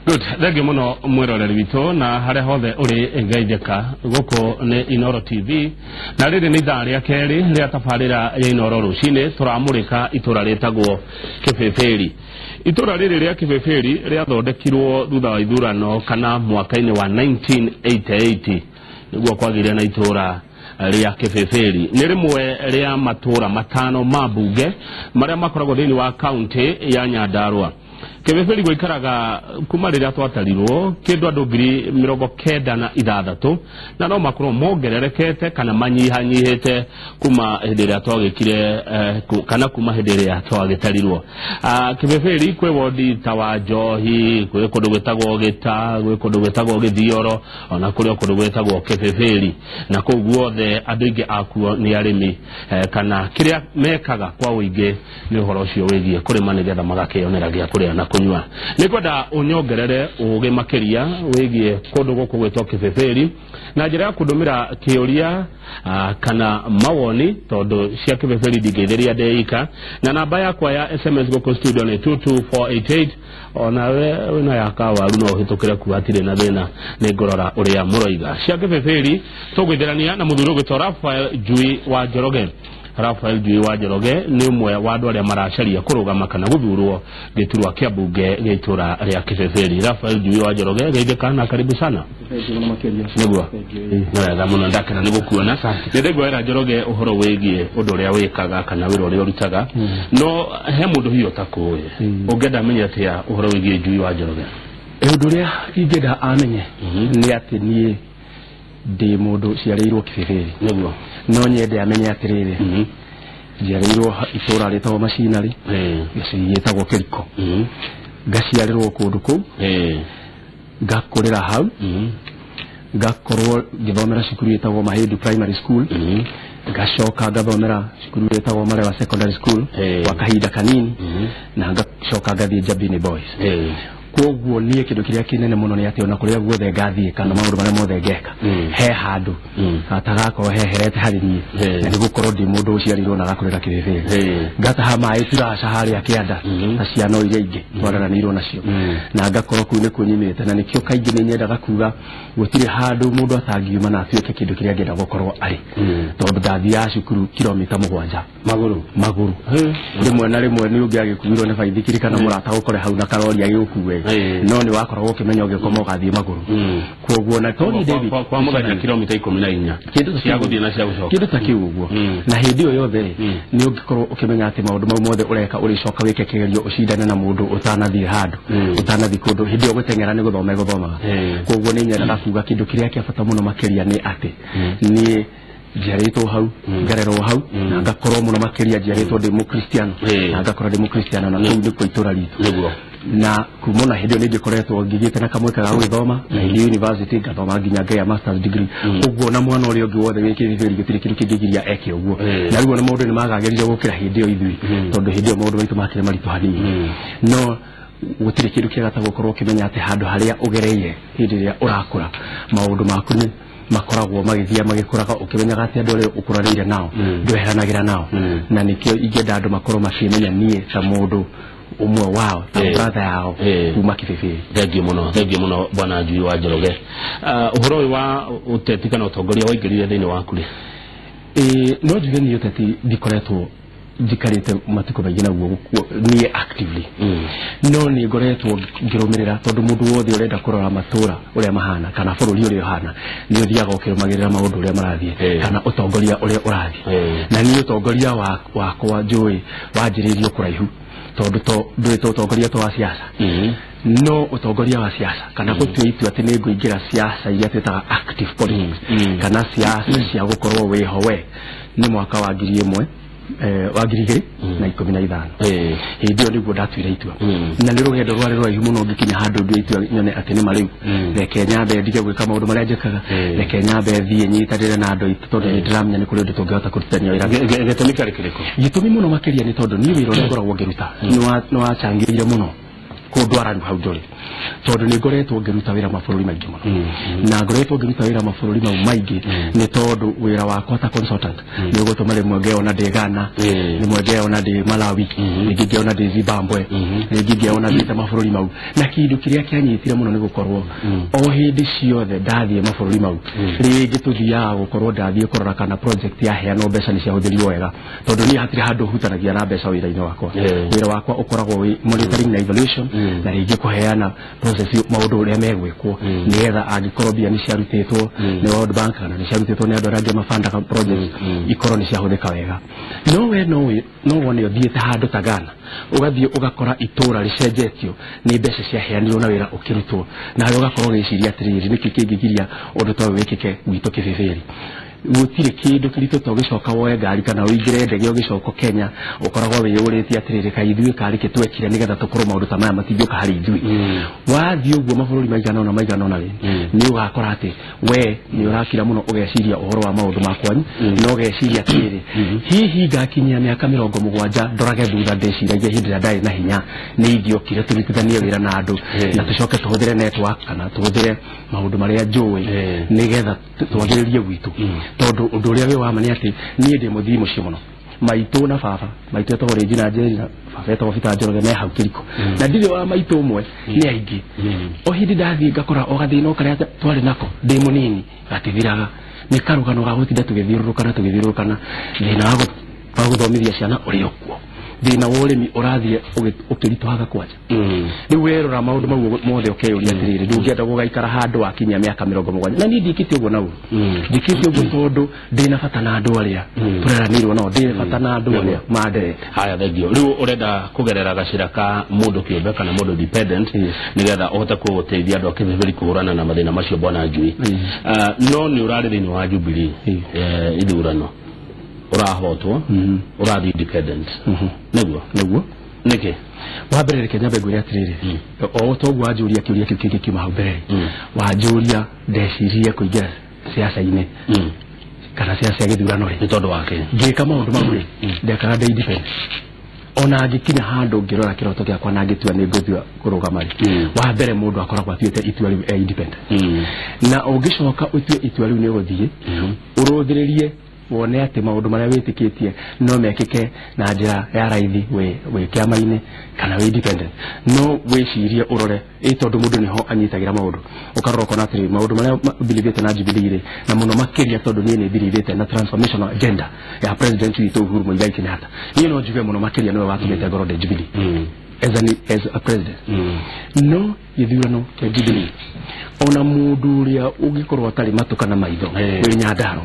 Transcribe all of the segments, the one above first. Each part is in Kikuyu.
Good, thengiũ mũno mwĩroreri witũ na harĩa hothe ũrĩ geithĩka. Gũkũ nĩ Inoro TV na rĩrĩ nĩ ithaa rĩa kerĩ rĩa tabarĩra ya Inoro rũcinĩ. Tũramũrĩka itũra rĩtagwo Kĩbĩbĩri. Itũra rĩrĩ rĩa Kĩbĩbĩri rĩathondekirwo thutha wa ithurano kana mwaka-inĩ wa 1988 nĩguo kwagĩire na itũra rĩa Kĩbĩbĩri. Nĩ rĩmwe rĩa matũra 5 ma mbunge marĩa makoragwo thĩinĩ wa kaunti ya Nyandarua. Kĩbĩbĩri gũikaraga kuma rĩrĩa twatarirwo kĩndũ andũ 96,000 na no makorwo mongererekete kana manyihanyihĩte kuma hĩndĩ ĩrĩa twagĩkire kana kuma hĩndĩ ĩrĩa twagĩtarirwo. Kĩbĩbĩri kwĩ wodi ta wa Njohi, kwĩ kũndũ gwĩtagwo Gĩta, gwĩ kũndũ gwĩtagwo Gĩthioro, ona kũrĩ o kũndũ gwĩtagwo Kĩbĩbĩri, na kũu guothe andũ aingĩ akuo nĩ arĩmi kana kĩrĩa mekaga kwa ũingĩ nĩ ũhoro ũcio wĩgiĩ kũrĩma nĩgetha magakĩonera gĩa kũrĩa na kũnyua. Nĩ ngwenda ũnyongerere ũgĩ makĩria wĩgiĩ kũndũ gũkũ gwĩtwo Kĩbĩbĩri na njĩra ya kũndũmĩra kĩũria kana mawoni, tondũ cia Kĩbĩbĩri ndingĩithĩria ndĩika, na namba yakwa ya SMS gũkũ studio nĩ 22488. Onawe wĩna ya kawaru no ũhĩtũkĩre kuo hatirĩ na thĩna, nĩ ngũrora ũrĩa mũroiga. Cia Kĩbĩbĩri tũgwĩthĩrania na mũthuri ũgwĩtwo Raphael Njui wa Njoroge. Raphael Njui wa Njoroge nĩ ũmwe wa andũ arĩa maracaria kũrũgama kana gũthurwo gĩturwa kĩa mbunge gĩa itũra rĩa Kĩbĩbĩri. Raphael Njui wa Njoroge, geithĩka na karibu sana. Nĩguo nĩ wega mũno, ndakena nĩ gũkuona. Nĩ ndĩngwĩra Njoroge ũhoro wĩgiĩ ũndũ ũrĩa wĩkaga kana wĩra ũrĩa ũrutaga, no he mũndũ hihi ũtakũĩ ũngĩenda amenye atĩa ũhoro wĩgiĩ Njui wa Njoroge? Ũndũ ũrĩa ingĩenda amenye nĩ atĩ niĩ ndĩ mũndũ ũciarĩirwo Kĩbĩbĩri. Nĩguo. No nyende amenye atĩrĩrĩ, njiarĩirwo itũra rĩtagwo Macinarĩ, gĩcagi gĩtagwo Kĩriko. Ngaciarĩrwo kũndũ kũu, ngakũrĩra hau, ngakorwo ngĩthomera cukuru ĩtagwo Mahĩndũ Primary School, ngacoka ngathomera cukuru ĩtagwo Marewa Secondary School kwa kahinda kanini, na ngacoka ngathiĩ Njambini Boys. Koguo niĩ kĩndũ kĩrĩa kĩnene mũno nĩ atĩ ona kũrĩa guothe ngathiĩ kana maũndũ marĩa mothe ngeka, he handũ hatagakorwo heherete harĩ niĩ, na nĩ gũkorwo ndĩ mũndũ ũciarĩirwo na agakũrĩra Kĩbĩbĩri. Ngataha maĩ turaca harĩa kĩanda ta ciana iria ingĩ twararanĩirwo nacio, na ngakorwo kũu nĩkuo nyumĩte, na nĩkĩo kaingĩ nĩ nyendaga kuga gũtirĩ handũ mũndũ atangiuma na atuĩke kĩndũ kĩrĩa angĩenda gũkorwo arĩ, tondũ ndathiaga cukuru kilomita 7 magũrũ magũrũ. Rĩmwe na rĩmwe nĩ ũngĩagĩkuirwo nĩ baithikiri kana mũrata ũkore hau na karori agĩgũkue, no nĩ wakoragwo ũkĩmenya ũgĩkoma ũgathiĩ magũrũ. Koguo na Tony David kwa mũthenya kilomita 14 kĩndũ cia gũthiĩ na cia gũcoka, kĩndũ ta kĩu ũguo. Na hĩndĩ ĩyo yothe nĩ ũngĩkorwo ũkĩmenya atĩ maũndũ mau mothe ũreka ũrĩcoka wĩke kĩgerio ũcindane na mũndũ ũtanathiĩ handũ, ũtanathiĩ kũndũ. Hĩndĩ ĩyo gũteng'era nĩ gũthoma ĩgũthomaga. Koguo nĩ nyendaga kuga kĩndũ kĩrĩa kĩa bata mũno makĩria nĩ atĩ niĩ njiarĩtwo hau, ngarerwo hau, na ngakorwo mũno makĩria njiarĩtwo ndĩ mũkristiano, na ngakorwo ndĩ mũkristiano, na kũu nĩkuo itũra ritũ. Nĩguo. Na kuma na hĩndĩ ĩyo nĩ ngĩkoretwo ngĩgĩte na kamweke ga gũgĩthoma na hĩndĩ university ngathoma nginya ngagĩa masters degree. Ũguo na mwana ũrĩa ũngĩ wothe wĩ Kĩbĩbĩri gũtirĩ kĩndũ kĩngĩgiria eke ũguo. Na rĩu ona maũndũ nĩ magagĩrire gũkĩra hĩndĩ ĩyo ithuĩ, tondũ hĩndĩ ĩyo maũndũ maitũ makĩrĩ maritũ hanini. No gũtirĩ kĩndũ kĩega ta gũkorwo ũkĩmenya atĩ handũ harĩa ũgereire hĩndĩ ĩrĩa ũrakũra maũndũ maku nĩ makoragwo magĩthiĩ magĩkũraga, ũkĩmenyaga atĩ andũ arĩa ũkũranĩire nao ndweheranagĩra nao. Na nĩkĩo ingĩenda andũ makorwo makĩmenya niĩ ta mũndũ ũmwe wao, ta brother yao kuma Kĩbĩbĩri. Thengiũ mũno, thengiũ mũno bwana Njui wa Njoroge. Ũhoro ũyũ wa ũteti kana ũtongoria waingĩrire thĩinĩ waku rĩ? No njuge niĩ ũteti ndikoretwo njikarĩte matukũ maingĩ naguo niĩ actively, no nĩ ngoretwo ngĩrũmĩrĩra, tondũ mũndũ wothe ũrenda kũrora matũra ũrĩa mahana kana bũrũri ũrĩa ũhana nĩ ũthiaga ũkĩrũmagĩrĩra maũndũ ũrĩa marathiĩ kana ũtongoria ũrĩa ũrathiĩ. Na niĩ ũtongoria wakwa njũĩ wanjĩrĩirio kũraihu, tondũ ndũĩ ũtongoria to wa siasa, no ũtongoria wa siasa kana gũtua itua atĩ nĩ ngũingĩra siasa iria twĩtaga active politics kana siasa cia gũkorwo wĩho we nĩ mwaka wa 2015. Hĩndĩ ĩyo nĩguo ndatuire itua, na nĩ rũgendo rwarĩ rũraihu mũno ngĩkinya handũ ndue itua nyone atĩ nĩ ma rĩu reke nyambe ndige gwĩka maũndũ marĩa njĩkaga, reke nyambe thiĩ nyitanĩre na andũ aitũ, tondũ nĩ ndĩramenya nĩ kũrĩ ũndũ tũngĩhota kũrutithania wĩra. Gĩtũmi kĩarĩ kĩrĩkũ? Gĩtũmi mũno makĩria nĩ tondũ niĩ wĩra ũrĩa ngoragwo ngĩruta nĩ wacangĩire mũno kũndwara rĩu hau ndũrĩ tondũ nĩ ngoretwo ngĩruta wĩra mabũrũri maingĩ mũno na ngoretwo ngĩruta wĩra mabũrũri mau maingĩ nĩ tondũ wĩra wakwa ta consultant nĩ ũgũtũma rĩmwe ngeona ndĩ Ghana, rĩmwe ngeona ndĩ Malawi, rĩngĩ ngeona ndĩ Zimbabwe, rĩngĩ ngeona ndĩ mabũrũri mau. Na kĩndũ kĩrĩa kĩanyitire mũno nĩ gũkorwo o hĩndĩ ciothe ndathiĩ mabũrũri mau rĩngĩ tũthiaga gũkorwo ndathiĩ kũrora kana project yaheanwo mbeca nĩ ciahũthĩrirwo wega tondũ niĩ hatirĩ handũ hutanagia na mbeca wĩra-inĩ wakwa. Wĩra wakwa ũkoragwo wĩ monitoring na evaluation na rĩngĩ kũheana process maũndũ ũrĩa megwĩkwo nĩgetha angĩkorwo mbia nĩ ciarutĩtwo nĩ World Bank kana nĩ ciarutĩtwo nĩ andũ arĩa angĩ mabandaga project ikorwo nĩ ciahũthĩka wega. No we no wone ũthiĩte handũ ta Ghana ũgathiĩ ũgakora itũra rĩcenjetio nĩ mbeca ciaheanirwo na wĩra ũkĩrutwo nawe ũgakorwo ũgĩciria atĩrĩrĩ nĩkĩ kĩngĩgiria ũndũ ta ũyũ wĩkĩke gwitũ Kĩbĩbĩri. Gũtirĩ kĩndũ kĩritũ ta ũgĩcoka woe ngari kana ũingĩre ndege ũgĩcoka Kenya ũkoragwo wĩyũrĩtie atĩrĩrĩ kaĩ ithuĩ karĩ kĩ twekire nĩgetha tũkorwo maũndũ ta maya matingĩũka harĩ ithuĩ. Wathiĩ ũguo mabũrũri maigana ũna rĩ nĩ ũgakora atĩ we nĩ ũrakira mũno ũgeciria ũhoro wa maũndũ ma kwanyu na ũgeciria atĩrĩrĩ hihi ngakinyia mĩaka 70 ndorage thutha ndĩciragia hĩndĩ ĩrĩa ndarĩ na hinya nĩ ingĩokire tũrutithanie wĩra na andũ na tũcoke tũhũthĩre network kana tũhũthĩre maũndũ marĩa njũĩ nĩgetha twagĩrĩrie gwitũ. Tondũ ũndũ ũrĩa wĩ wa ma nĩ atĩ niĩ ndĩ mũthii mũciĩ mũno maitũ na baba maitũ etagwo Regina Njeri na baba etagwo Peter Njoroge me hau Kĩriko na ndirĩ wa maitũ ũmwe nĩ aingĩ. O hĩndĩ ndathiĩ ngakora o gathĩna o karĩa twarĩ nako ndĩ mũnini gatithiraga nĩ karũgano ga gũtinda tũgĩthiũrũrũkana thĩna wa gũthomithia ciana ũrĩ okuo thĩna wa ũrĩmi ũrathiĩ ũkĩritũhaga kwanja. Rĩu werora maũndũ mau mothe ũkeyũria atĩrĩrĩ ndũngĩenda gũgaikara handũ wakinyia mĩaka 70 na niĩ ndiĩkĩte ũguo na ũru ndiĩkĩte ũguo tondũ ndĩna bata na andũ arĩa tũreranĩirwo nao ndĩna bata na andũ arĩa manderete. Haya thengio. Rĩu ũrenda kũgerera gacĩra ka mũndũ kĩũmbe kana mũndũ dependent nĩgetha ũhote gũteithia andũ a Kĩbĩbĩri kũhũrana na mathĩna macio bwana Njui. No nĩ ũrarĩ thĩinĩ wa Jubilee ithurano ũrahotwo ũrathiĩ independent nĩguo nĩguo nĩkĩ? Wa mbere reke nyambe ngwĩre atĩrĩrĩ o toguo wanjũria kĩũria kĩu kĩngĩ kiuma hau mbere wanjũria ndecirie kũingĩra siasa-inĩ kana siasa ya gĩthurano rĩ nĩ tondũ wake ngĩka maũndũ mau rĩ ndekaga ndĩ independent ona ngĩkinya handũ ngĩrora kĩroto gĩakwa na ngĩtua nĩ ngũthiĩ kũrũgama rĩ wa mbere mũndũ akoragwo atuĩte itua rĩu e independent na ũngĩcoka ũtue itua rĩu nĩ ũgũthiĩ ũrũthĩrĩrie wone atĩ maũndũ marĩa wĩtĩkĩtie no mekĩke na njĩra ya raithi wĩ kĩama-inĩ kana wĩ independent no wĩcirie ũrore ĩ tondũ mũndũ nĩho anyitagĩra maũndũ ũkarora ũkona atĩrĩ maũndũ marĩa mbirithĩte na Jubilee rĩ na mũno makĩria tondũ niĩ nĩ mbirithĩte na transformational agenda ya president witũ Uhuru Muigai Kenyatta niĩ no njuge mũno makĩria nĩwe watũmĩte ngorwo ndĩ Jubilee as a president. No gĩthurano kĩa Jubilee ona mũndũ ũrĩa ũngĩkorwo atarĩ matũ kana maitho wĩ Nyandarua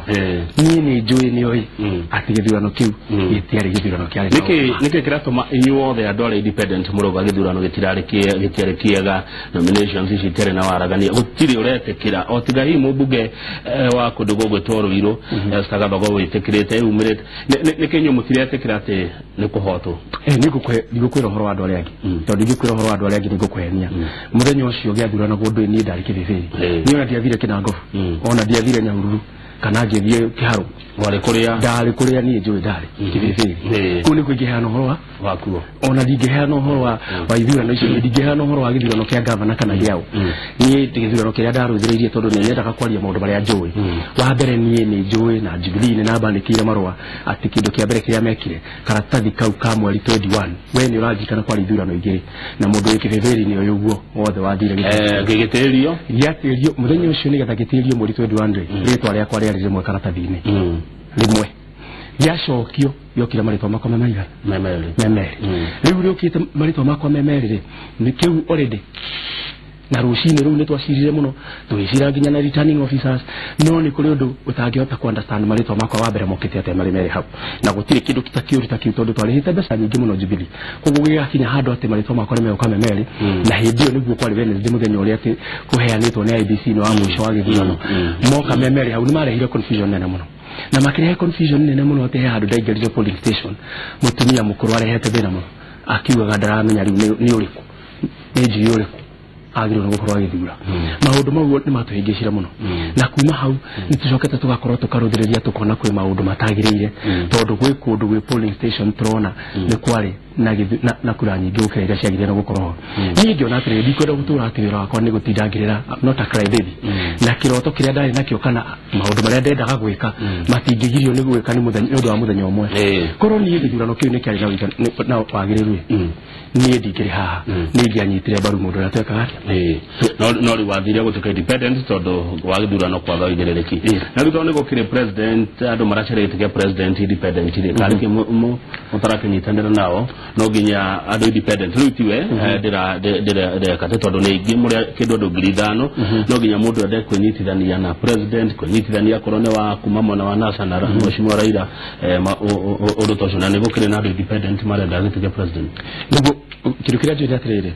niĩ nĩ njũĩ nĩoĩ atĩ gĩthurano kĩu gĩtiarĩ gĩthurano kĩarĩ. Nĩkĩ kĩratũma inyuothe andũ arĩa independent mũrauga gĩthurano gĩtiarĩ kĩega nominations ici itiarĩ na waragania gũtirĩ ũretĩkĩra o tiga hihi mũmbunge wa kũndũ gũgwĩtwo Ruiru Esther Gathogo wĩtĩkĩrĩte yumĩrĩte nĩkĩ inyuĩ mũtiretĩkĩra atĩ nĩ kũhotwo? Ndigũkwĩra ũhoro wa andũ arĩa angĩ tondũ ndingĩkwĩra ũhoro wa andũ arĩa angĩ nĩngũkũhenia. Mũthenya ũcio gĩathuranagwo ndũĩ niĩ ndarĩ Kĩbĩbĩri niĩ ona ndiathire Kĩnangobu ona ndiathire Nyahururu kana ngĩthiĩ Kĩharũ warĩ kũrĩa ndarĩ kũrĩa niĩ njũĩ ndarĩ Kĩbĩbĩri kũu nĩkuo ingĩheana ũhoro wa wakuo ona ndingĩheana ũhoro wa ithurano icio ndingĩheana ũhoro wa gĩthurano kĩa gavana kana gĩaũ niĩ gĩthurano kĩrĩa ndarũthĩrĩirie tondũ nĩ nyendaga kwaria maũndũ marĩa njũĩ. Wa mbere niĩ nĩ njũĩ na Jubilee nĩ nambandĩkĩire marũa atĩ kĩndũ kĩa mbere kĩrĩa mekire karatathi kau ka mweri 21 we nĩ ũranjikana kwarĩ ithurano igĩrĩ na mũndũ wĩ Kĩbĩbĩri nĩ ũyũ ũguo wothe wathire gĩgĩtĩrio gĩatĩrio mũthenya ũcio nĩgetha gĩtĩrio mweri 21 rĩ rĩtwa rĩakwa rĩarĩ rĩmwe karatathi-inĩ rĩmwe gĩacokio gĩokire marĩtwa makwa me maigana me merĩ me merĩ rĩu rĩũkĩte marĩtwa makwa me merĩ rĩ nĩ kĩu already na rũcinĩ rũu nĩ twacirire mũno tũgĩcira nginya na returning officers no nĩ kũrĩ ũndũ ũtangĩhota ku understand marĩtwa makwa wa mbere mokĩte atĩa marĩ merĩ hau na gũtirĩ kĩndũ ta kĩũru ta kĩu tondũ twarĩhĩte mbeca nyingĩ mũno Jubilee koguo gĩgakinya handũ atĩ marĩtwa makwa nĩ megũka me merĩ na hĩndĩ ĩyo nĩguo kwarĩ Wednesday mũthenya ũrĩa atĩ kũheanĩtwo nĩ IEBC nĩ wa mũico wa gĩthurano moka me merĩ hau nĩ marehire confusion nene mũno na makĩrehe confusion nene mũno atĩ he handũ ndaingĩrire polling station mũtumia mũkũrũ arehete thĩna mũno akiugaga ndaramenya rĩu nĩ ũrĩkũ nĩ njui ũrĩkũ agĩrĩirwo nĩ gũkorwo agĩthura. Maũndũ mau nĩ matũhĩngĩcire mũno na kuma hau nĩ tũcokete tũgakorwo tũkarũthĩrĩria tũkona kwĩ maũndũ matagĩrĩire tondũ gwĩ kũndũ gwĩ polling station tũrona nĩ kwarĩ na kura nyingĩ gũkĩra iria ciagĩrĩire gũkorwo. Niĩ ngĩona atĩrĩrĩ, ndikwenda gũtũra atĩ wĩra wakwa nĩ gũtinda ngĩrĩra not a cry baby, na kĩroto kĩrĩa ndarĩ nakĩo kana maũndũ marĩa ndendaga gwĩka matingĩgirio nĩ gwĩka nĩ ũndũ wa mũthenya ũmwe. Korwo niĩ gĩthurano kĩu nĩ kĩarĩ na wagĩrĩru, niĩ ndingĩrĩ haha, nĩ ingĩanyitire mbaru mũndũ ũrĩa twekaga atĩa. No rĩu wathire gũtuĩka independent tondũ wa gĩthurano kwaga ũigĩrĩrĩki. Na rĩu tondũ nĩ gũkĩrĩ president, andũ maracaria gĩtĩ kĩa president independent rĩ, karĩ kĩ mũtarakĩnyitanĩra nao, no nginya andũ independent rĩu tiwe ndĩreka tondũ nĩ aingĩ mũrĩa kĩndũ andũ 5,000, no nginya mũndũ ende kwĩnyitithania na president, kwĩnyitithania akorwo nĩ wa kuma mwena wa NASA na Mheshimiwa Raila, ũndũ ta ũcio, na nĩ gũkĩrĩ na andũ independent marenda gĩtĩ kĩa president. Nĩguo kĩndũ kĩrĩa njũĩ nĩ atĩrĩrĩ,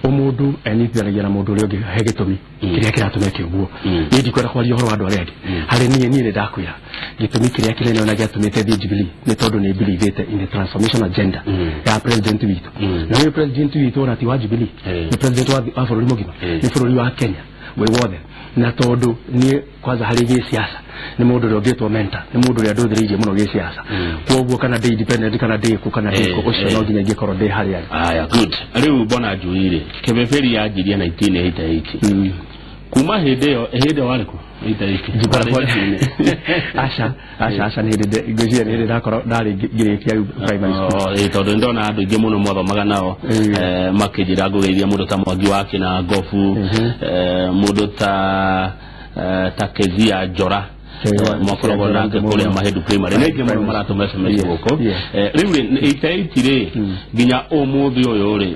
ũmũndũ enyitithanagia na mũndũ ũrĩa ũngĩ he gĩtũmi kĩrĩa kĩratũma eke ũguo. Niĩ ndikwenda kwaria ũhoro wa andũ arĩa angĩ, harĩ niĩ nĩ ndakwĩra gĩtũmi kĩrĩa kĩnene ona gĩatũmĩte thiĩ Jubilee nĩ tondũ nĩ believĩte in the transformation agenda ya president witũ. Na ũyũ president witũ ona ti wa Jubilee, nĩ president wa bũrũri mũgima, nĩ bũrũri wa Kenya wĩ wothe. Na tondũ niĩ kwanza harĩ gĩsiasa nĩ mũndũ ũrĩa ũngĩtwo mentor, nĩ mũndũ ũrĩa ndũthĩrĩirie mũno gĩsiasa, kwoguo kana ndĩ independent kana ndĩ kũ kana ndĩ kũ, ũcio no nginya ingĩkorwo ndĩ harĩa. Aya, good. Rĩu mbona Njui rĩ, Kĩbĩbĩri yanjirie 1988, kuma hĩndĩ ĩyo, hĩndĩ warĩ kũ? 88. Aca aca aca, nĩ hĩndĩ ngwĩciria nĩ hĩndĩ ndakorwo ndarĩ ngĩrĩkia primary school. Tondũ nĩndona andũ aingĩ mũno mwathomaga nao makĩnjĩra ngũgeithia mũndũ ta Mwangi wa Kĩna Ngobu, mũndũ ta Kezia Njora, mwakoragwo nake kũrĩa Mahindu primary, nĩ aingĩ mũno maratũma SMS gũkũ. Rĩu rĩ, 88 rĩ nginya ũmũthĩ ũyũ rĩ,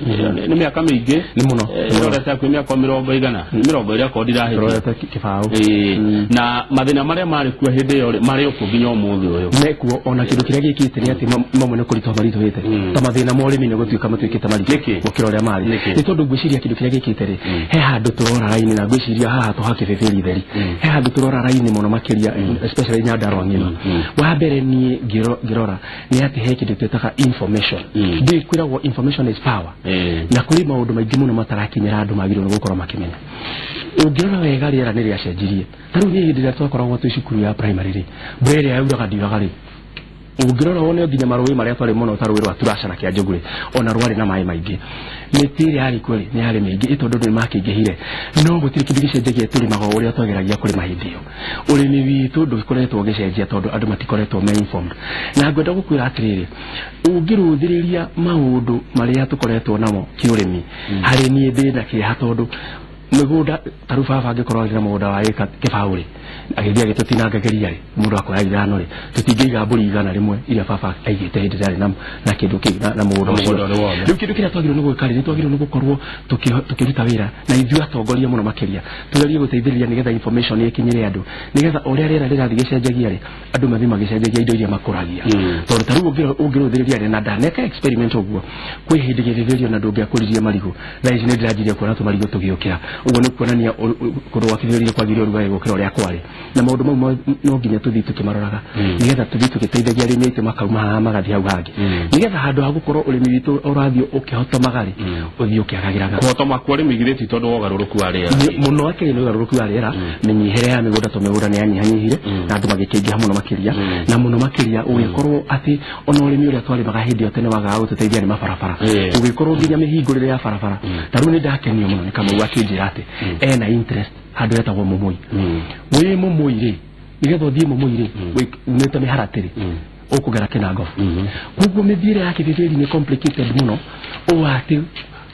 nĩ mĩaka mĩingĩ nĩ mũno, ĩrorete hakuhĩ mĩaka mĩrongo igana, mĩrongo ĩrĩa akorwo ndirahĩtia kĩbaũ. Na mathĩna marĩa marĩ kuo hĩndĩ ĩyo rĩ, marĩ okuo nginya ũmũthĩ ũyũ mekuo. Ona kĩndũ kĩrĩa gĩkĩte nĩ atĩ mamwe nĩ kũritũha maritũhĩte, ta mathĩna ma ũrĩmi nĩ gũtuĩka matuĩkĩte maritũ gũkĩra ũrĩa marĩ. Nĩ tondũ ngwĩciria kĩndũ kĩrĩa gĩkĩte rĩ, he handũ tũrora raini, na ngwĩciria haha tũha Kĩbĩbĩri theri, he handũ tũrora raini mũno makĩria, especially Nyandarua ng'ima. Wa mbere niĩ ngĩrora nĩ atĩ he kĩndũ twĩtaga information. Ndĩ kwĩragwo information is power, na kũrĩ maũndũ maingĩ mũno matarakinyĩra andũ magĩrĩirwo nĩ gũkorwo makĩmenya. Ũngĩrora wega rĩera nĩ rĩacenjirie. Ta rĩu niĩ hĩndĩ ĩrĩa twakoragwo twĩ cukuru ya primary rĩ, mbura ĩrĩa yauraga ndiuraga rĩ, ũngĩrora wone nginya marũĩ marĩa twarĩ mũno ta rũĩ rwa Turasha na Kĩanjũgũ rĩ, ona rwarĩ na maĩ maingĩ. Mĩtĩ ĩrĩa yarĩ kuo rĩ, nĩ yarĩ mĩingĩ tondũ andũ nĩ makĩingĩhire, no gũtirĩ kĩndũ gĩcenjagia, tũrĩmaga o ũrĩa twageragia kũrĩma hĩndĩ ĩyo. Ũrĩmi witũ ndũkoretwo ũgĩcenjia tondũ andũ matikoretwo me informed. Na ngwenda gũkwĩra atĩrĩrĩ, ũngĩrũthĩrĩria maũndũ marĩa tũkoretwo namo kĩũrĩmi, harĩ niĩ ndĩ na kĩeha tondũ mĩgũnda ta rĩu baba angĩkorwo arĩ na mũgũnda wa ĩka kĩbaũ rĩ, agĩthiĩ agĩtũtinangagĩria rĩ, mũndũ akoya 5 rĩ, tũtingĩiga mbũri 100 iria baba aigĩte hĩndĩ ĩrĩa arĩ na kĩndũ kĩu na mũgũnda ũcio. Rĩu kĩndũ kĩrĩa twagĩrĩirwo nĩ gwĩka rĩ, nĩ twagĩrĩirwo nĩ gũkorwo tũkĩruta wĩra na ithuĩ atongoria mũno makĩria, tũgerie gũteithĩrĩria nĩgetha information ĩkinyĩre andũ, nĩgetha ũrĩa rĩera rĩrathiĩ gĩcenjagia rĩ, andũ mathiĩ magĩcenjagia indo iria makũragia. Tondũ ta rĩu ũngĩrũthĩrĩria rĩ, na ndaneka experiment ũguo, kwĩ hĩndĩ gĩthĩthĩrio na ndũngĩakũririe marigũ, thaa ici nĩ ndĩranjirie kuona tũmarigũ tũgĩũkĩra. Ũguo nĩ kuonania kũndũ gwa Kĩbĩrĩri kwagĩrĩire ũrugarĩ gũkĩra ũrĩa kwarĩ. Na maũndũ mau no nginya tũthiĩ tũkĩmaroraga, nĩgetha tũthiĩ tũgĩteithagia arĩmi aitũ makauma haha magathiĩ hau hangĩ, nĩgetha handũ ha gũkorwo ũrĩmi witũ ũrathiĩ ũkĩhotomaga rĩ, ũthiĩ ũkĩagagĩraga. Kũhotoma kwa ũrĩmi githĩ ti tondũ wa ũgarũrũku wa rĩera? Mũno makĩria nĩ ũgarũrũku wa rĩera, mĩnyihĩre ya mĩgũnda, tondũ mĩgũnda nĩ yanyihanyihire na andũ magĩkĩingĩha mũno makĩria, na mũno makĩria ũgĩkorwo atĩ ona ũrĩmi ũrĩa twarĩmaga hĩndĩ ĩyo tene wagaga gũtũteithia nĩ mabarabara, ũgĩkorwo nginya mĩhingũrĩre ya barabara. Ta rĩu nĩ ndakenio mũno nĩ Kamau akĩnjĩra atĩ ena interest handũ hetagwo Mũmũi. Wĩ Mũmũi rĩ, nĩgetha ũthiĩ Mũmũi rĩ, umĩte mĩharatĩ rĩ, ũkũgera Kĩnangobu. Koguo mĩthiĩre ya Kĩbĩbĩri nĩ complicated mũno, ũũ atĩ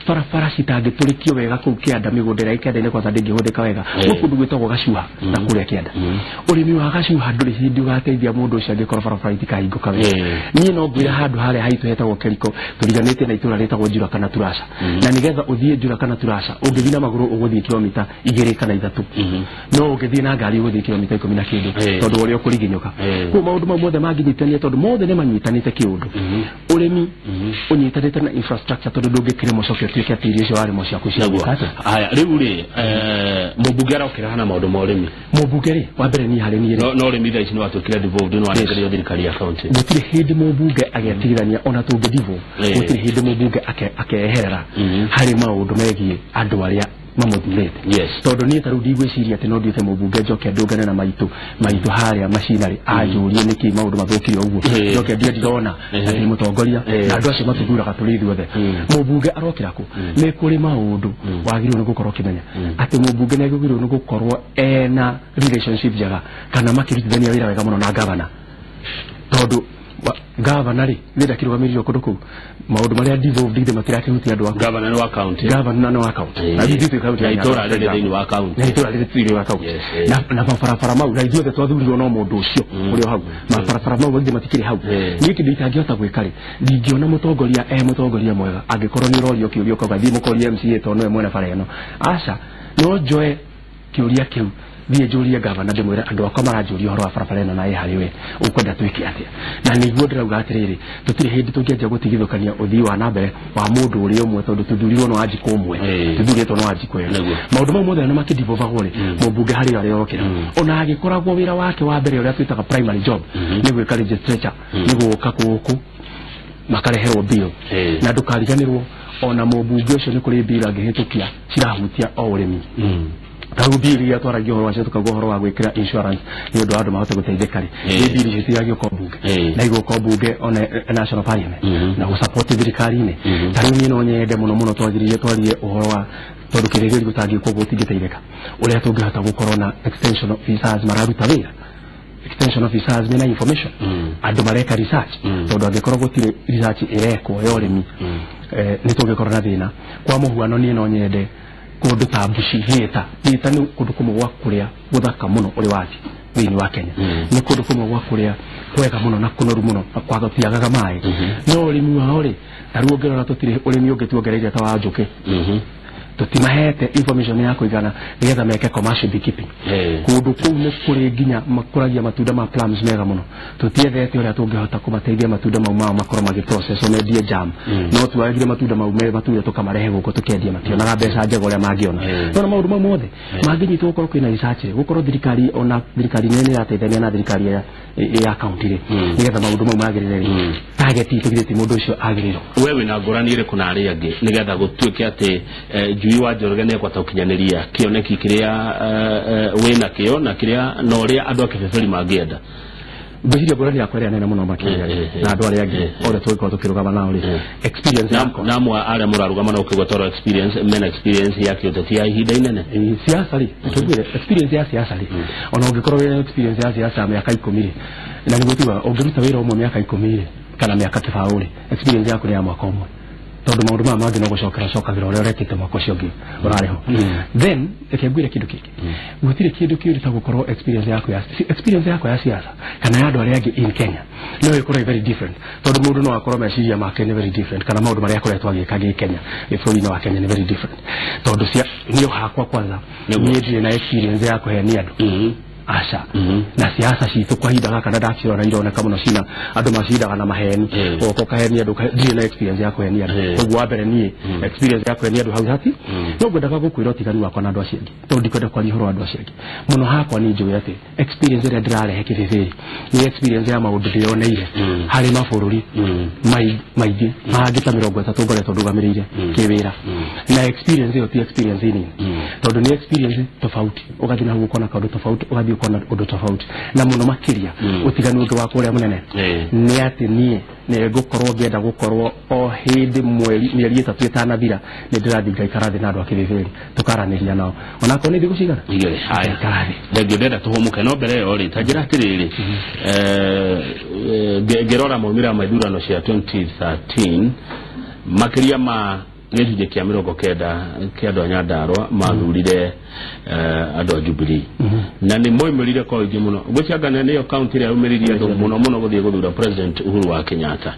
barabara citangĩtũrĩkio wega kũu kĩanda, mĩgũnda ĩrĩa ĩ kĩanda-inĩ kwanza ndĩngĩhũthĩka wega. Gwĩ kũndũ gwĩtagwo Gacuha na kũrĩa kĩanda. Ũrĩmi wa Gacuha ndũrĩ hĩndĩ ũgateithia mũndũ ũcio angĩkorwo barabara itikahingũka wega. Niĩ no ngwĩra handũ harĩa haitũ hetagwo Keriko, tũriganĩtie na itũũra rĩtagwo Njura kana Turasha. Na nĩgetha ũthiĩ Njura kana Turasha, ũngĩthiĩ na magũrũ ũgũthiĩ kilomita 2 kana 3, no ũngĩthiĩ na ngari ũgũthiĩ kilomita 10 na kĩndũ, tondũ ũrĩa ũkũriginyũka. Koguo maũndũ mau mothe mangĩnyitania, tondũ mothe nĩ manyitanĩte kĩũndũ. Ũrĩmi ũnyitanĩte na infrastructure, tondũ ndũngĩkĩrĩma ũcoke ũtuĩke atĩ irio icio warĩma ciaku cia gwĩka atĩa. Haya, rĩu rĩ, mũmbunge arokĩra hana maũndũ ma ũrĩmi? Mũmbunge rĩ, wa mbere niĩ harĩ niĩ rĩ, No ũrĩmi thaa ici nĩ watuĩkire devolved, nĩ wanengererio thirikari ya county. Gũtirĩ hĩndĩ mũmbunge agetigithania, ona tũngĩ devolve, gũtirĩ hĩndĩ mũmbunge akeherera harĩ maũndũ megiĩ andũ arĩa mamuthurite. Yes. Tondu nie ta riu ndigwiciria ati no nduite mubunge njoke ndungane na maitu haria macinari anjurie niki maundu mathukire uguo njoke ndie ndirona ati mutongoria na andu acio matuthuraga turi ithuothe. Mubunge arokira ku ni kuri maundu wagiriirwo ni gukorwo ukimenya ati mubunge ni agiriirwo ni gukorwo ena relationship njega kana makirutithania wira wega muno na gavana, tondu gavana ri ni ndakirugamĩrĩire kũndũ kũu maũndũ marĩa devolved ithe matirakihutia andũ aku. Gavana nĩ wa county. Gavana nĩ wa county. Na ithuĩ twĩ county na itũra rĩrĩ thĩinĩ wa county. Na itũra rĩrĩ thĩinĩ wa county. Na mabarabara mau na ithuothe twathurirwo no mũndũ ũcio ũrĩ o hau. Mabarabara mau ithe matikĩrĩ hau. Niĩ kĩndũ itangĩhota gwĩka rĩ, ndingĩona mũtongoria e mũtongoria mwega angĩkorwo nĩ ũrorio kĩũria ũkauga thiĩ mũkorie MCA tondũ nĩwe mwene bara ĩno. Aca, no njoe kĩũria kĩu thiĩ njũrie gavana ndĩmwĩre andũ akwa maranjũria ũhoro wa barabara ĩno na ĩ harĩ we ũkwenda twĩke atĩa. Na nĩguo ndĩrauga atĩrĩrĩ, tũtirĩ hĩndĩ tũngĩanjia gũtigithũkania ũthii wa na mbere wa mũndũ ũrĩa ũmwe tondũ tũthurirwo no Wanjikũ ũmwe, tũthurĩtwo no Wanjikũ ĩyo. Maũndũ mau mothe nĩ makĩdivovagwo rĩ, mũmbunge harĩ arĩa okĩra ona agĩkoragwo wĩra wake wa mbere ũrĩa twĩtaga primary job nĩ gwĩka legislature, nĩ gũka gũkũ makareherwo bill na ndũkariganĩrwo ona mũmbunge ũcio nĩ kũrĩ bill angĩhĩtũkia cirahutia o ũrĩmi. Tarĩu bill iria twaragia ũhoro wacio tũkauga ũhoro wa gwĩkĩra insurance nĩ ũndũ wa andũ mahote gũteithĩka rĩ, nĩ bill icio citiragĩũka mbunge na igũka mbunge ona national parliament na gũsupport thirikari-inĩ. Tarĩu niĩ no nyende mũno mũno twagĩrĩire twarie ũhoro wa tondũ kĩrĩgĩrĩri gũtangĩũka ũguo ũtingĩteithĩka ũrĩa tũngĩhota gũkorwo na extension officers mararuta wĩra, extension officers mena information, andũ mareka research, tondũ angĩkorwo gũtirĩ research ĩrekwo ya ũrĩmi nĩ tũngĩkorwo na thĩna. Kwa mũhuano niĩ no nyende kũndũ ta Mbuci Hĩta. Hĩta nĩ kũndũ kũmwe gwa kũrĩa gũthaka mũno ũrĩ wathiĩ thĩinĩ wa Kenya. Nĩ kũndũ kũmwe gwa kũrĩa kwega mũno na kũnoru mũno na kwagatiagaga maĩ. No ũrĩmi wao rĩ, ta rĩu ũngĩrora tũtirĩ ũrĩmi ũngĩ tuongereire ta wa njũkĩ. Tũtimahete information ya kũigana nĩgetha meke commercial beekeeping. Kũndũ kũu nĩ kũrĩ nginya makũragia matunda ma plums mega mũno. Tũtiethete ũrĩa tũngĩhota kũmateithia matunda mau mao makorwo magĩprocess mendie jam. No twagire matunda mau me matunda tũkamarehe gũkũ tũkendia mationaga mbeca njega ũrĩa mangĩona. No na maũndũ mau mothe mangĩnyitwo gũkorwo kwĩna research, gũkorwo thirikari ona thirikari nene ĩrateithania na thirikari ya county rĩ, nĩgetha maũndũ mau magĩrĩre rĩ, target itũ githĩ ti mũndũ ũcio agĩrĩirwo. We wĩna ngũrani ĩrĩkũ na arĩa angĩ nĩgetha gũtuĩke atĩ Njui wa Njoroge nĩ ekwata gũkinyanĩria kĩoneki kĩrĩa wĩna kĩo na kĩrĩa na ũrĩa andũ a Kĩbĩbĩri mangĩenda? Ngwĩciria ngũrani yakwa ĩrĩa nene mũno makĩria na andũ arĩa angĩ othe tũgĩkorwo tũkĩrũgama nao rĩ, experience yakwa na amwe arĩa mũrarũgama nao ũkĩgweta ũhoro experience, mena experience ya kĩũteti ya ihinda inene. Siasa rĩ, tũngwĩre experience ya siasa rĩ, ona ũngĩkorwo wĩna experience ya siasa mĩaka 10 rĩ, na nĩguo tuga ũngĩruta wĩra ũmwe mĩaka 10 rĩ kana mĩaka 20 rĩ, experience yaku nĩ ya mwaka ũmwe, tondũ maũndũ maya mangĩ no gũcokera cokagĩra ũrĩa ũrekĩte mwaka ũcio ũngĩ ũrarĩ ho. Then reke ngwĩre kĩndũ kĩngĩ, gũtirĩ kĩndũ kĩũru ta gũkorwo experience yaku ya experience yakwa ya siasa kana ya andũ arĩa angĩ in Kenya no ĩkorwo very different, tondũ mũndũ no akorwo meciria make nĩ very different kana maũndũ marĩa akoretwo agĩka gĩ Kenya bũrũri-inĩ wa Kenya nĩ very different, tondũ niĩ hakwa kwanza niĩ ndirĩ na experience ya kũhenia andũ. Aca na siasa citũ kwa ihinda gaka na ndakĩrora ironeka mũno cina andũ macindaga na maheni, ũgoka ũkahenia andũ, ndirĩ na experience ya kũhenia andũ. Koguo wa mbere niĩ experience ya kũhenia andũ hau hati no ngwendaga gũkwĩra ũtiganu wakwa na andũ acio angĩ, tondũ ndikwenda kwaria ũhoro wa andũ acio angĩ mũno. Hakwa niĩ njũĩ atĩ experience ĩrĩa ndĩrarehe Kĩbĩbĩri nĩ experience ya maũndũ ndĩyoneire harĩ mabũrũri maingĩ mangĩ ta 30 ngoretwo ndũgamĩrĩire kĩwĩra, na experience ĩyo ti experience nini, tondũ nĩ experience tofauti, ũgathiĩ na hau ũkona kaũndũ tofauti, ũgathiĩ ũkona ũndũ tofauti, na mũno makĩria ũtiganu ũngĩ wakwa ũrĩa mũnene nĩ atĩ niĩ nĩ ngũkorwo ngĩenda gũkorwo o hĩndĩ mĩeri 3 ĩtanathira nĩ ndĩrathiĩ ngaikara thĩ na andũ a Kĩbĩbĩri tũkaranĩria nao onakorwo nĩ thikũ cigana 2. Haya, thengio, ndĩrenda tũhũmũke no mbere ĩyo rĩ, ta njĩra atĩrĩrĩ, ngĩrora maumĩrĩra ma ithurano cia 2013 makĩria ma gĩcunjĩ kĩa 90 kĩa andũ a Nyandarua mathurire andũ a Jubilee na nĩ moimĩrire kwa ũingĩ mũno. Ngwĩciria nĩyo county ĩrĩa yaumĩririe andũ mũno mũno gũthiĩ gũthura President Uhuru wa Kenyatta.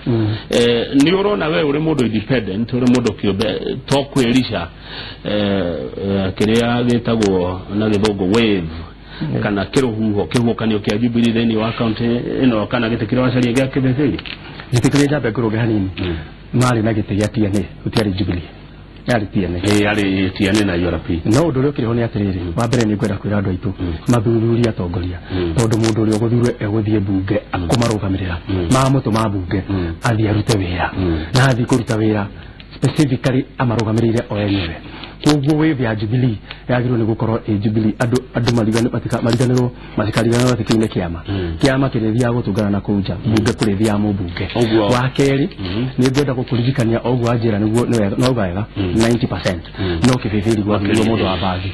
Nĩ ũrona we ũrĩ mũndũ independent, ũrĩ mũndũ kĩũmbe, to kwĩrica kĩrĩa gĩtagwo na gĩthũngũ wave kana kĩrũhuho kĩhuhũkanio kĩa Jubilee thĩinĩ wa county ĩno kana gĩtĩ kĩrĩa wacaria gĩa Kĩbĩbĩri? Gĩtĩ kĩrĩa njambe ngũrũge hanini, marĩ na gĩtĩ gĩa TNA, gũtiarĩ Jubilee, yarĩ TNA. Yarĩ TNA na URP. No ũndũ ũrĩa ũkĩrĩ ho nĩ atĩrĩrĩ, wa mbere nĩ ngwenda kwĩra andũ aitũ mathuthurie atongoria, tondũ mũndũ ũrĩa ũgũthurwo egũthiĩ mbunge kũmarũgamĩrĩra mamũtũma mbunge athiĩ arute wĩra, na athiĩ kũruta wĩra specifically amarũgamĩrĩire o enyewe. Koguo wave ya Jubilee yagĩrĩirwo nĩ gũkorwo ĩ Jubilee andũ mariganĩrwo matikariganĩrwo atĩ kĩu nĩ kĩama. Kĩama kĩrĩthiaga gũtũngana na kũu nja, mbunge kũrĩthiaga mũmbunge. Wa kerĩ nĩ ngwenda gũkũririkania o ũguo wanjĩra nĩguo no wega 90% no Kĩbĩbĩri gwathurirwo mũndũ wa Bathi.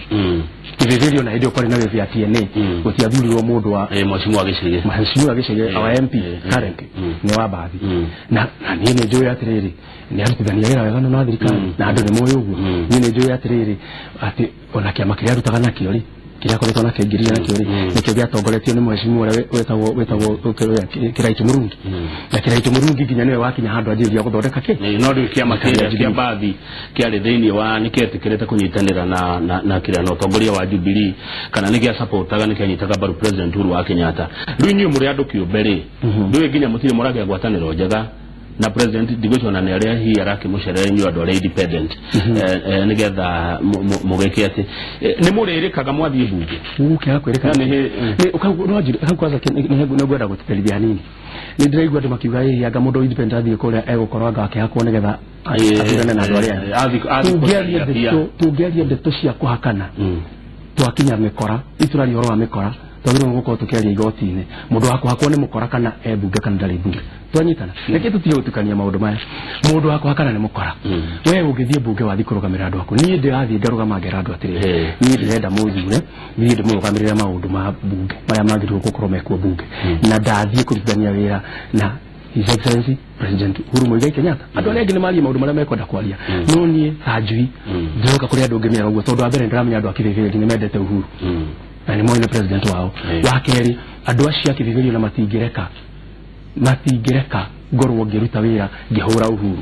Kĩbĩbĩri ona hĩndĩ ĩyo kwarĩ na wave ya TNA gũtiathurirwo mũndũ wa mheshimiwa Gĩchige. Mheshimiwa Gĩchige, our MP currently nĩ wa Bathi. Na niĩ nĩ njũĩ atĩrĩrĩ nĩ arutithania wĩra wega na thirikari na andũ nĩ moĩ ũguo. Niĩ nĩ njũĩ atĩrĩrĩ atĩ ona kĩama kĩrĩa arutaga nakĩo rĩ, kĩrĩa akoretwo nakĩingĩria nakĩo rĩ, nĩkĩo gĩatongoretio nĩ mheshimiwa ũrĩa wĩtagwo Kĩraitũ Mũrungi. Na Kĩraitũ Mũrungi nginya nĩwe wakinya handũ anjĩrĩria gũthondeka kĩ. No rĩu kĩama kĩrĩa kĩa Bathi kĩarĩ thĩinĩ wa nĩkĩetĩkĩrĩte kũnyitanĩra na kĩrĩa na ũtongoria wa Jubilee kana nĩgĩa supportaga nĩkĩanyitaga mbaru President Uhuru wa Kenyatta. Rĩu inyuĩ mũrĩ andũ kĩũmbe rĩ, ndũĩ nginya mũtirĩ mũragĩa ngwatanĩro njega na president ndigwĩciria nĩ arĩa hihi arakĩmũcerera inyuĩ andũ arĩa independent nĩgetha mũgĩke atĩ nĩ mũrĩrĩkaga mwathiĩ bunge. Gũkĩaga kwĩrĩka hau kwanza nĩ ngwenda gũtĩtĩrithia hanini. Nĩ ndĩraigua andũ makiuga ĩ anga mũndũ independent athiĩ kũrĩa egũkorwo anga akĩhakwo nĩgetha athurane na andũ arĩa angĩ. Tũngĩaria ndeto cia kũhakana twakinya mĩkora, itũraria ũhoro wa mĩkora, twagĩrĩirwo gũkorwo tũkĩaria igoti-inĩ mũndũ wa kũhakwo nĩ mũkora kana e mbunge kana ndarĩ mbunge. Twanyitana reke tũtige gũtukania maũndũ maya. Mũndũ wa kũhakana nĩ mũkora. We ũngĩthiĩ mbunge wathiĩ kũrũgamĩrĩra andũ aku, niĩ ndĩrathiĩ ngarũgama ngera andũ atĩrĩrĩ, niĩ ndĩrenda mũthure, niĩ ndĩmũrũgamĩrĩre maũndũ ma mbunge marĩa magĩrĩirwo gũkorwo mekuo mbunge, na ndathiĩ kũrutithania wĩra na His Excellency President Uhuru Muigai Kenyatta. Andũ arĩa angĩ nĩ marie maũndũ marĩa mekwenda kwaria, no niĩ ta Njui ndĩroka kũrĩ andũ ngĩmera ũguo tondũ wa mbere nĩndĩramenya andũ a Kĩbĩbĩri nĩ mendete Uhuru na nĩ moĩ nĩ president wao. Wa kerĩ andũ acio a Kĩbĩbĩri ona matingĩreka ngorwo ngĩruta wĩra ngĩhũra Uhuru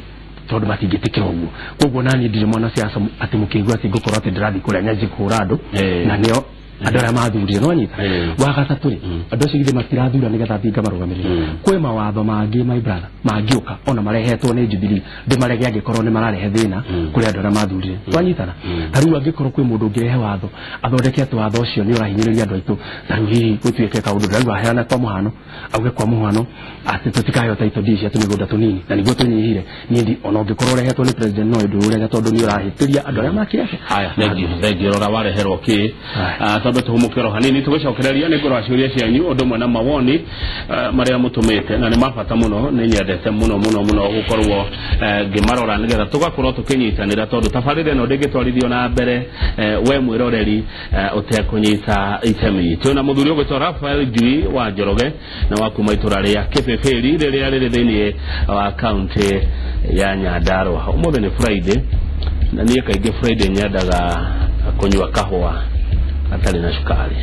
tondũ matingĩtĩkĩra ũguo. Koguo naniĩ ndirĩ mwanasiasa atĩ mũkĩigua atĩ ngũkorwo atĩ ndĩrathiĩ kũrĩa nyanjie kũhũra andũ na nĩo andũ arĩa mathurire no anyita. Wa gatatũ rĩ, andũ acio githĩ matirathura nĩgetha thiĩ ngamarũgamĩrĩre. Kwĩ mawatho mangĩ my brother mangĩũka ona marehetwo nĩ Jubilee ndĩmarege angĩkorwo nĩ mararehe thĩna kũrĩ andũ arĩa mathurire. Twanyitana ta rĩu angĩkorwo kwĩ mũndũ ũngĩrehe watho athondeke atĩ watho ũcio nĩ ũrahinyĩrĩria andũ aitũ, ta rĩu hihi gũtuĩke kaũndũ ndĩrauga aheana kwa mũhano, auge kwa mũhano atĩ tũtikaheo title deed cia tũmĩgũnda tũnini na nĩguo tũnyihire, niĩ ona ũngĩkorwo ũrehetwo nĩ president no ndũũrege tondũ nĩ ũrahĩtĩria andũ arĩa makĩrehe. Haya, thengiũ rora wareherwo kĩ twambe tũhũmũke hanini tũgĩcokereria nĩ ngũrora ciũria cianyu ũndũ ũmwe na mawoni marĩa mũtũmĩte na nĩ ma bata mũno. Nĩ nyendete mũno mũno mũno gũkorwo ngĩmarora nĩgetha tũgakorwo tũkĩnyitanĩra tondũ tabarĩra ĩno ndĩngĩtwarithio na mbere we mwĩroreri ũtekũnyita itemi. Twĩna mũthuri ũgwĩtwo Raphael Njui wa Njoroge na wa kuma itũra rĩa Kĩbĩbĩri rĩrĩa rĩrĩ thĩinĩ wa kaunti ya Nyandarua. Ũmũthĩ nĩ Friday na niĩ kaingĩ Friday nyendaga kũnyua kahũa hatarĩ na cukari.